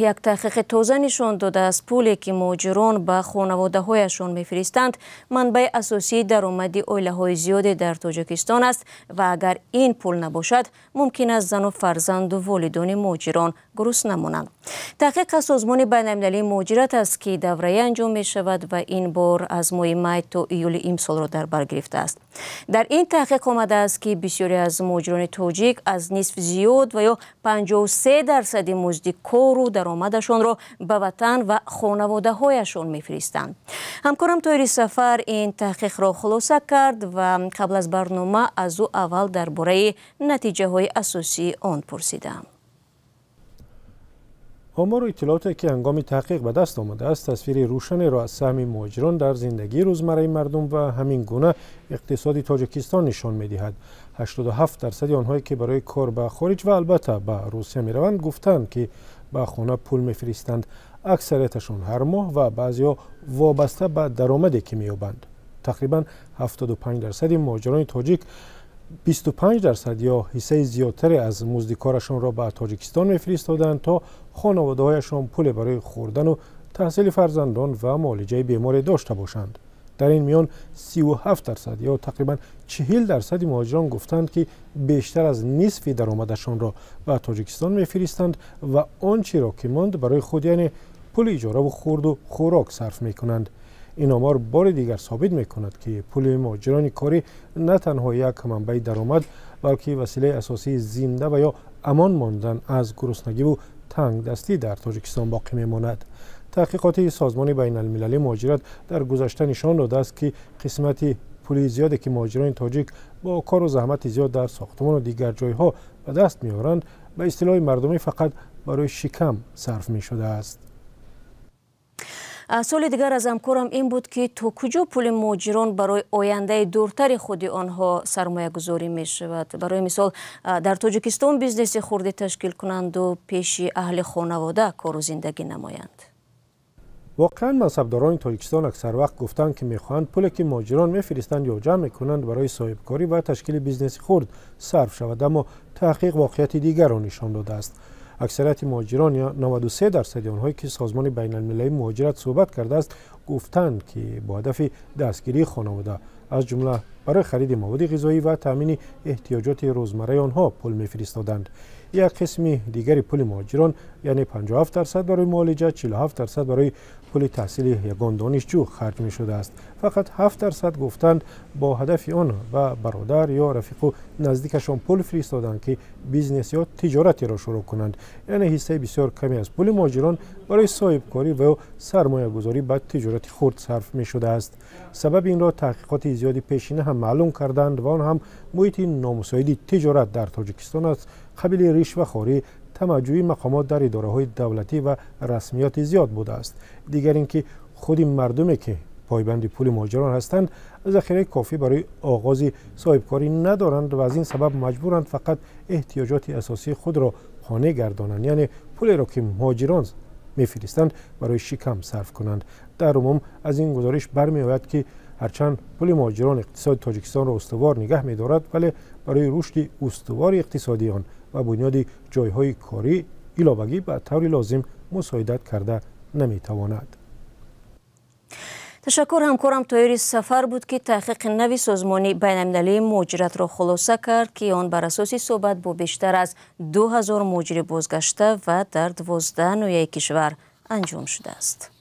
Як таҳқиқи тоза нишон додааст, пуле ки муҳоҷирон ба хонаводаҳояшон мефиристанд, манбаи асосии даромади оилаҳои зиёде дар Тоҷикистон аст ва агар ин пул набошад, мумкин аст зану фарзанду волидони муҳоҷирон гурусна монанд. Таҳқиқ аз Созмони байналмилалии муҳоҷират аст, ки давраӣ анҷом мешавад ва ин бор аз моҳи май то июли имсолро дар бар гирифтааст. Дар ин таҳқиқ омадааст, ки бисёре аз муҳоҷирони тоҷик аз нисф зиёд ва ё 53 дарсади музди кору даромадашонро ба ватан ва хонаводаҳояшон мефиристанд. Ҳамкорам Тоҳири Сафар ин таҳқиқро хулоса кард ва қабл аз барнома аз ӯ аввал дар бораи натиҷаҳои асосии он пурсидам. Омору иттилооте, ки ҳангоми таҳқиқ ба даст омадааст, тасвири рӯшанеро аз саҳми муҳоҷирон дар зиндагии рӯзмарраи мардум ва ҳамин гуна иқтисоди Тоҷикистон нишон медиҳад. 87 дарсади онҳое, ки барои кор ба хориҷ ва албатта ба Русия мераванд, гуфтанд, ки ба хона пул мефиристанд. Аксарияташон ҳар моҳ ва баъзеҳо вобаста ба даромаде, ки меёбанд. Тақрибан 75 дарсади муҳоҷирони тоҷик 25% ё ҳиссаи зиёдтаре аз музди корашонро ба Тоҷикистон мефиристоданд, то хонаводаҳояшон пуле барои хӯрдану таҳсили фарзандон ва муолиҷаи беморе дошта бошанд. Дар ин миён 37% ё тақрибан 40 дарсади муҳоҷирон гуфтанд, ки бештар аз нисфи даромадашонро ба Тоҷикистон мефиристанд ва он чиро, ки монд, барои худ, яъне пули иҷораву хӯрду хӯрок сарф мекунанд. Ин омор бори дигар собит мекунад, ки пули муҳоҷирони корӣ на танҳо як манбаи даромад, балки василаи асосии зинда ва ё амон мондан аз гуруснагиву тангдастӣ дар Тоҷикистон боқӣ мемонад. Таҳқиқоти Созмони байналмилалии муҳоҷират дар гузашта нишон додааст, ки қисмати пули зиёде, ки муҳоҷирони тоҷик бо кору заҳмати зиёд дар сохтмону дигар ҷойҳо ба даст меоранд, ба истилоҳи мардумӣ фақат барои шикам сарф мешудааст. Суоли дигар аз ҳамкорам ин буд, ки то куҷо пули муҳоҷирон барои ояндаи дуртари худи онҳо сармоягузорӣ мешавад, барои мисол, дар Тоҷикистон бизнеси хурде ташкил кунанду пеши аҳли хонавода кору зиндагӣ намоянд. Воқеан, мансабдорони Тоҷикистон аксар вақт гуфтанд, ки мехоҳанд пуле, ки муҳоҷирон мефиристанд ё ҷамъ мекунанд, барои соҳибкорӣ ва ташкили бизнеси хурд сарф шавад, аммо таҳқиқ воқеияти дигарро нишон додааст. Аксарияти муҳоҷирон ё 93 дарсади онҳое, ки Созмони байналмилалии муҳоҷират суҳбат кардааст, гуфтанд, ки бо ҳадафи дастгирии хонавода, аз ҷумла барои хариди маводи ғизоӣ ва таъмини эҳтиёҷоти рӯзмарраи онҳо пул мефиристоданд. Як қисми дигари пули муҳоҷирон, яъне 57%, барои муолиҷа, 47% барои пули таҳсили ягон донишҷӯ харҷ мешудааст. Фақат 7% гуфтанд, бо ҳадафи он ба бародар ё рафиқу наздикашон пул фиристоданд, ки бизнес ё тиҷоратеро шурӯъ кунанд. Яъне ҳиссаи бисёр каме аз пули муҳоҷирон барои соҳибкорӣ ва ё сармоягузорӣ ба тиҷорати хурд сарф мешудааст. Сабаби инро таҳқиқоти зиёди пешина ҳам маълум карданд ва он ҳам муҳити номусоиди тиҷорат дар Тоҷикистон аст, қабили ришвахорӣ, тамаъҷӯии мақомот дар идораҳои давлатӣ ва расмиёти зиёд будааст. Дигар ин ки худи мардуме, ки пойбанди пули муҳоҷирон ҳастанд, захираи кофӣ барои оғози соҳибкорӣ надоранд ва аз ин сабаб маҷбуранд фақат эҳтиёҷоти асосии худро қонеъ гардонанд, яъне пулеро, ки муҳоҷирон мефиристанд, барои шикам сарф кунанд. Дар умум, аз ин гузориш бармеояд, ки ҳарчанд пули муҳоҷирон иқтисоди Тоҷикистонро устувор нигаҳ медорад, вале барои рушди устувори иқтисодии он ва бунёди ҷойҳои корӣ иловагӣ ба таври лозим мусоидат карда наметавонад. Ташаккур. Ҳамкорам Тоҳири Сафар буд, ки таҳқиқи нави Созмони байналмилалии муҳоҷиратро хулоса кард, ки он бар асоси суҳбат бо бештар аз 2000 муҳоҷири бозгашта ва дар 12 ноҳияи кишвар анҷом шудааст.